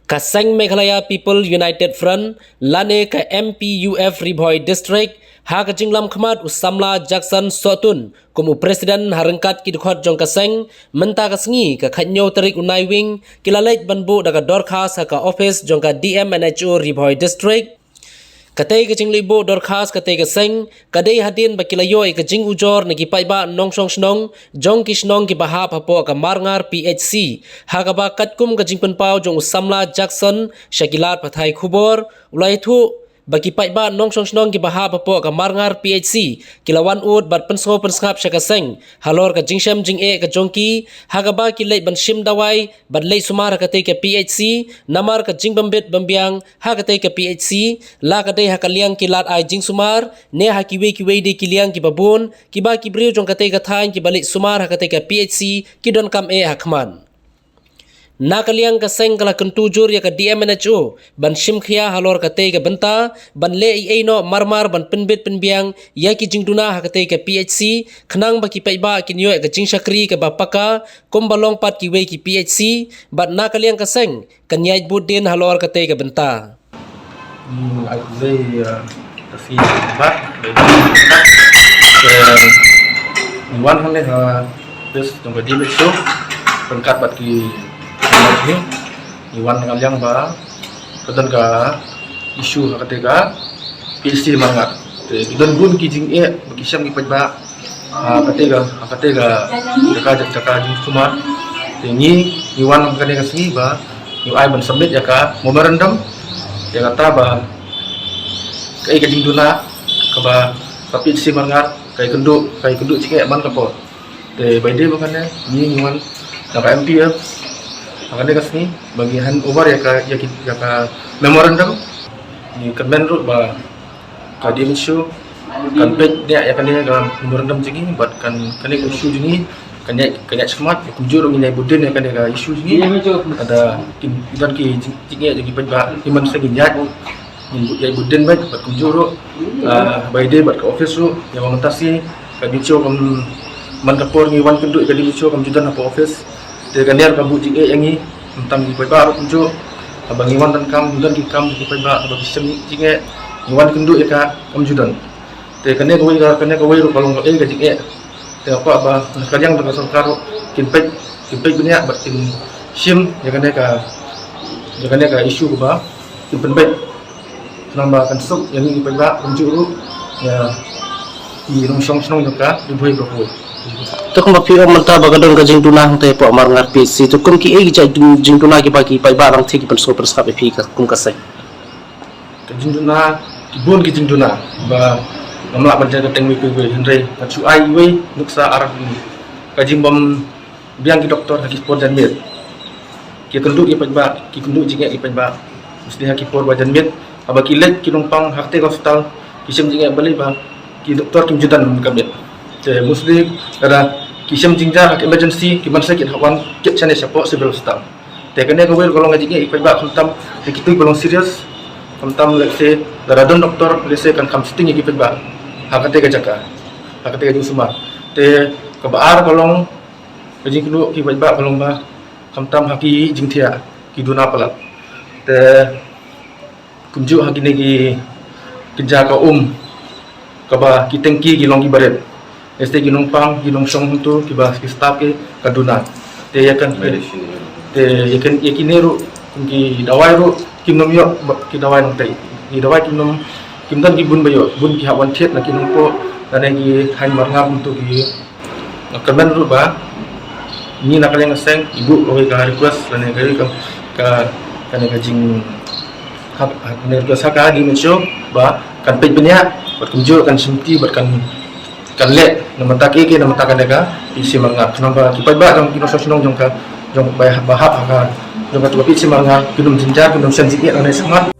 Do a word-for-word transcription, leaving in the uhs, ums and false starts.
Ka seng Meghalaya People United Front lane ka M P U F Ri Bhoi District, ha ka jinglam khmat u samla Jackson Sohtun kum u president ha ryngkat ki dkhot jong ka seng, mynta ka sngi ka khatnyo tarik u Naiwieng ki la leit ban buh da ka dorkhas ha ka office jong ka D M N H O Ri Bhoi District. Katei ka jingleit buh dorkhas katei ka seng ka dei hadien ba ki la ïoh ïa ka jingujor na ki paidbah nongshong shnong jong ki shnong kiba hap hapoh ka Marngar P H C, ha kaba katkum ka jingpynpaw jong u samla Jackson sha ki lad pathai khubor, u la ïathuh ba ki paidbah nongshong shnong kiba hap hapoh ka Marngar P H C ki la wan ud bad pynsngew pynsngap sha ka seng halor ka jingshem jingeh ka jong ki, ha kaba ki leit ban shim dawai bad leit sumar ha katei ka P H C, namar ka jingbym bit bym biang ha katei ka P H C la ka dei ha ka liang ki lad ai jingsumar, ne ha kiwei kiwei de ki liang kiba bun, kiba ki briew jong katei ka thaiñ kiba leit sumar ha katei ka P H C ki donkam eh ha khmat. Na ka liang ka seng ka la kyntu jur ïa ka D M N H O ban shim khia halor katei ka bynta, ban leh ei ei noh marmar ban pynbit pynbiang ïa ki jingduna ha katei ka P H C, khnang ba ki paidbah kin ïoh ïa ka jingshakri kaba paka kumba long pat kiwei ki P H C, bad na ka liang ka seng kan ïaid bud dien halor katei ka bynta. Hmm, ai khublei, eh, ka sngi ba, eh, ngi wan hangne ha office jong ka D M H O ryngkat bad ki, ki wan na ka liang ba ka don ka issue ha katei ka P H C Marngar. Te ki don bun ki jingeh ba ki shem ki paidbah ha katei ka, ha katei ka jaka, jaka jingsumar. Te ngi, ngi wan ha kane ka sngi ba ngi ai ban submit ïa ka memorandum, ïa kata ba kaei ka jingduna kaba ka P H C Marngar ka ïakynduh, ka ïakynduh jingeh man ka por. Te ba ïadei bad kane ngi, ngi wan na ka M P F ha kane ka sngi ba ngi hand over ïa ka, ïa ki, ïa ka memorandum. Ngi kyrmen ruh ba ka D M H O kan peit ïa kane ka memorandum jong ngi bad kan, kane ka issue jong ngi kan ïaid, kan ïaid shakhmat. Kumjuh ruh ngin ïaid bud dien ïa kane ka issue jong ngi. Lada ki don ki jing, jingeh jong ki paidbah, ngi man seng ngin ïaid, ngin ïaid bud dien bad, bad kumjuh ruh, ah, ba ïadei bad ka office ruh, ïa ba mynta shi ka D M H O kam, man ka por ngi wan kynduh ïa ka D M H O kam ju don hapoh office. Te kane ruh ka buh jingeh ïa ngi, khamtam ki paidbah ruh kumjuh. Haba ngi wan donkam, don ki kam ki paidbah, haba ki shem jingeh, ngi wan kynduh ïa ka kam ju don. Te kane kawei ka, kane kawei ruh ka long kaei ka jingeh. Te nga kwah ba na ka liang jong ka sorkar ruh kin peit, kin peit bniah bad kin shim ïa kane ka, ïa kane ka issue kaba kin pynbeit. Namar ba kan suk ïa ngi ki paidbah kumjuh ruh ïa ki nongshong shnong jong ka Ri Bhoi baroh. Te kumba phi ong mynta ba ka don ka jingduna hangtei hapoh Marngar P H C, te kum kiei ki jait jingduna kiba ki paidbah Rangthie ki pynsngew pynsngap ïa phi ka, kum ka seng? Ka jingduna, ki bun ki jingduna ba ngam lah ban jia ka teng iwei pa iwei, hynrei nga shu ai iwei nuksa ar. Ka jingbym biang ki doktor ha ki por janmiet. Ki kynduh ki paidbah, ki kynduh jingeh ki paidbah. Mesti ha ki por ba janmiet, haba ki leit ki nongpang ha katei ka hospital, ki shem jingeh balei ba ki doktor kim ju don ban kynduh. Te mostly lada ki shem jingjia ha ka emergency, ki man seh kin hap wan kit shane shapoh civil hospital. Te kane kawei ka long ka jingeh ïa ki paidbah, khamtam ïa kitu kiba long serious. Khamtam, let's say, lada don doktor, let's say, kan kham sting ïa ki paidbah ha katei ka jaka, ha katei ka jingsumar. Te kaba ar ka long ka jingkynduh ki paidbah ka long ba khamtam ha ki jingthiah, ki duna palat. Te kumjuh ha kine ki, ki jaka um kaba ki tengki ki long kiba rit. Este ki nongpang, ki nongshong hangtu, kiba ki staff ki ka duna. Te ïa kan, te ïa kan, ïa kine ruh kum ki dawai ruh kim nym ïoh, ba ki dawai nangtei. Ki dawai kim nym, kim don ki bun ba ïoh, bun ki hap wan thied na ki nongpoh lane ki thaiñ Marngar hangtu ki. Nga kyrmen ruh ba ngi na ka liang ka seng ngi buh kawei ka request lane kawei ka, ka, kane ka jing, ha, ha, kane ka request ha ka D M H O ba kan peit bniah bad kumjuh kan shimti bad kan, kan leh na bynta kiei kiei, na bynta kane ka P H C Marngar. Khnang ba ki paidbah jong ki nongshong shnong jong ka, jong ba, ba hap ha ka, jong katu ka P H C Marngar kin nym jynjar, kin nym shem jingeh lane shakhmat.